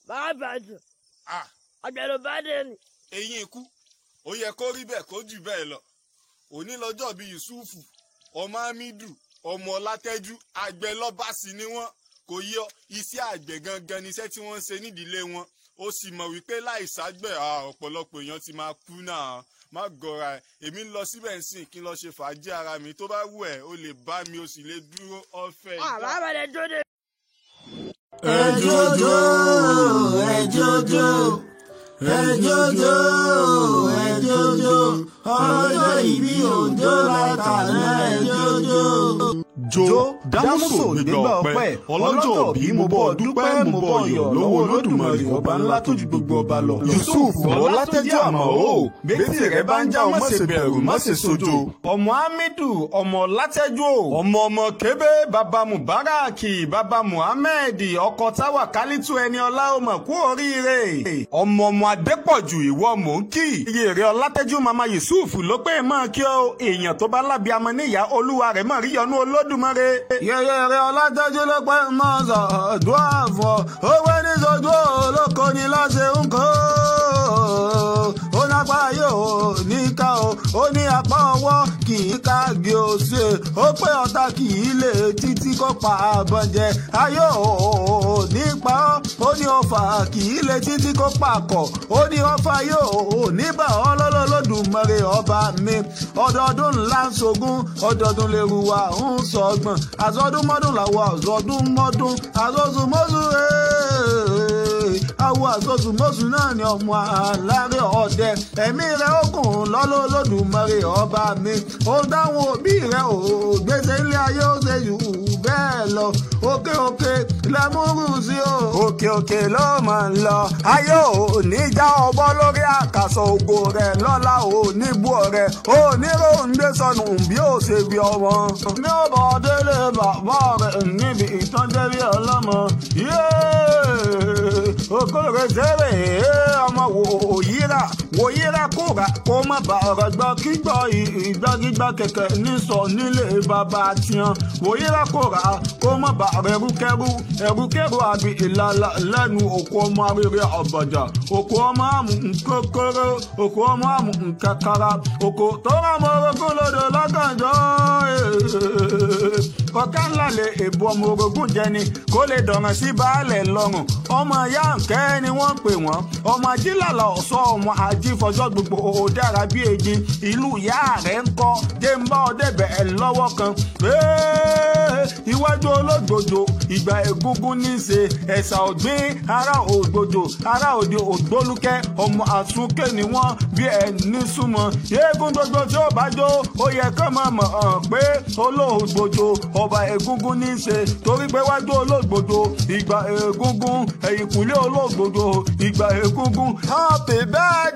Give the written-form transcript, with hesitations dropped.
Bàbá jù. Àgbẹ̀rù bá dé ni. Eyín ikú, ó yẹ kó rí bẹ́ẹ̀ kó jù bẹ́ẹ̀ lọ. Òní lọ́jọ́ bíi Yusufu, ọmọ Hamidu, ọmọ Ọlátẹ́jú, àgbẹ̀ lọ́ba sì ni wọ́n. Kò yọ iṣẹ́ àgbẹ̀ gangan ni iṣẹ́ tí wọ́n ń ṣe nídìílé wọn. Ó sì mọ̀ wípé láìságbẹ̀ ọ̀pọ̀lọpọ̀ èèyàn ti máa kú náà. Má gọra ẹ̀, èmi ń lọ síbẹ̀ ń sìn kí n lọ ṣe fàájì ara mi. Tó bá wù ẹ́, o lè bá mi, o sì lè dúró ọ̀fẹ́ ìgbà. Bàbá rẹ̀ jó de. Ẹ jójó, ẹ jójó, ẹ jójó, ẹ jójó, ọjọ́ ìbí òjò látàná ẹ jójó. Jo Dámúsò gbígbà ọpẹ́ ọlọ́jọ́ bí mo bọ́ dúpẹ́ mo bọ́ yọ̀ lọ́wọ́ Olódùmarè ọba ńlá tó ju gbogbo ọba lọ. Yusuf Ọlátẹ́jú Àmọ́ bẹ́tì rẹ̀ bá ń já o má ṣe bẹ̀rù má ṣe sojo. Ọmọ Hamidu ọmọ Ọlátẹ́jú ọmọ ọmọ Kébé bàbá Mubaraki bàbá Muhammed ọkọ táwà Kálítù ẹni ọlá ọmọ kú oríire. Ọmọ ọmọ Adépọ̀jù ìwọ mò ń kì. Iye rẹ̀ Ọlátẹ́jú mama Yusuf ló pé mọ́ kí ọ èèyàn tó bá lábíamọ níyà olúwa rẹ̀ mọ̀ rí yọnú Olódùmarè. Yẹyẹ rẹ Ọlátẹ́jú ló pẹ́ mọ́ sọ̀dúà fún ọ. Owó ní sojú olóko ni lọ́sẹ̀ ń kó. Ó nápa yóò ní ká o, ó ní apá ọwọ́ kì í ká gé o ṣe. Ó pé ọ̀tá kì í lè títí kó pa àbọ̀jẹ. Ayé ò nípa ọ́, ó ní ọfà kì í lè títí kó pa àkọ̀. Ó ní ọfà yóò níbà ọ́ lọ́lọ́lọ́dùmarè ọba mi. Ọdọọdún ńlá ń ṣogún, ọdọọdún lèrú wa ń sọgbọ̀n. Àsọdúnmọ́dún làwọn àsọdúnmọ́dún, àsọsùmọ́sù àwọn àsọsùmọ́sù náà ni ọmọ alárẹ̀ ọdẹ. Ẹ̀mí rẹ̀ ogun lọ́lọ́lọ́dùmarè ọba mi. Ohun táwọn òbí rẹ̀ ò gbèsè ilé ayé ó ṣe jù bẹ́ẹ̀ lọ. Òkè òkè lẹ́múrù sí o. Òkè òkè ló máa ń lọ. Ayé ò ní já ọbọ lórí àkàsọ̀ ògo rẹ̀ lọ́la ò ní bú ọ̀rẹ́. Ò ní ròǹgbé sọnù bí ó ṣe bí ọmọ. Mi ò bọ̀ délé bàbá rẹ̀ níbi ìtọ́jẹ́ bí ọlọ́mọ. Okòrè sẹ́rẹ̀ ọmọ wòyíra wòyíra kóra kó má bà ọ̀rọ̀ gbọ́ kígbọ́ ìgbàgbígbà kẹ̀kẹ́ nísọ nílé bàbá tiwọn. Wòyíra kóra kó má bà ẹrúkẹ́rú ẹrúkẹ́rú àbí ìlàlà lẹ́nu òkú ọmọ arére ọ̀bàjà òkú ọmọ àmú nkókóró òkú ọmọ àmú nkàkàrà òkú tó rà mọ́ orogún lódò lọ́gànjọ́ ọ̀ká ńlá lè èbú ọmọ orogún jẹni kó lè dọ̀ràn sí baálẹ̀ lọ́rùn. Ọmọ ìyá ǹkẹ́ ni wọ́n ń pè wọ́n, ọmọ ajílàlà ọ̀sọ́ ọmọ ajífọjọ́ gbogbo ó dára bí ejin. Ìlú ìyá rẹ̀ ń kọ́ jẹ́ ń bá ọdẹ bẹ̀ lọ́wọ́ kan. Iwájú ológbòjò ìgbà egúngún ní í ṣe ẹ̀sà ọ̀gbìn ará ògbòjò ará òde ògbólúkẹ́ ọmọ àsúnké ni wọ́n bí ẹni súnmọ́. Eégún gbogbo tí ó bá jó ó yẹ kán máa mọ̀ hàn pé olóògbòjò ọba egúngún ní í ṣe torí pé wájú olóògbòjò ìgbà egúngún ẹ̀yìnkùlé olóògbòjò ìgbà egúngún. Happy birthday.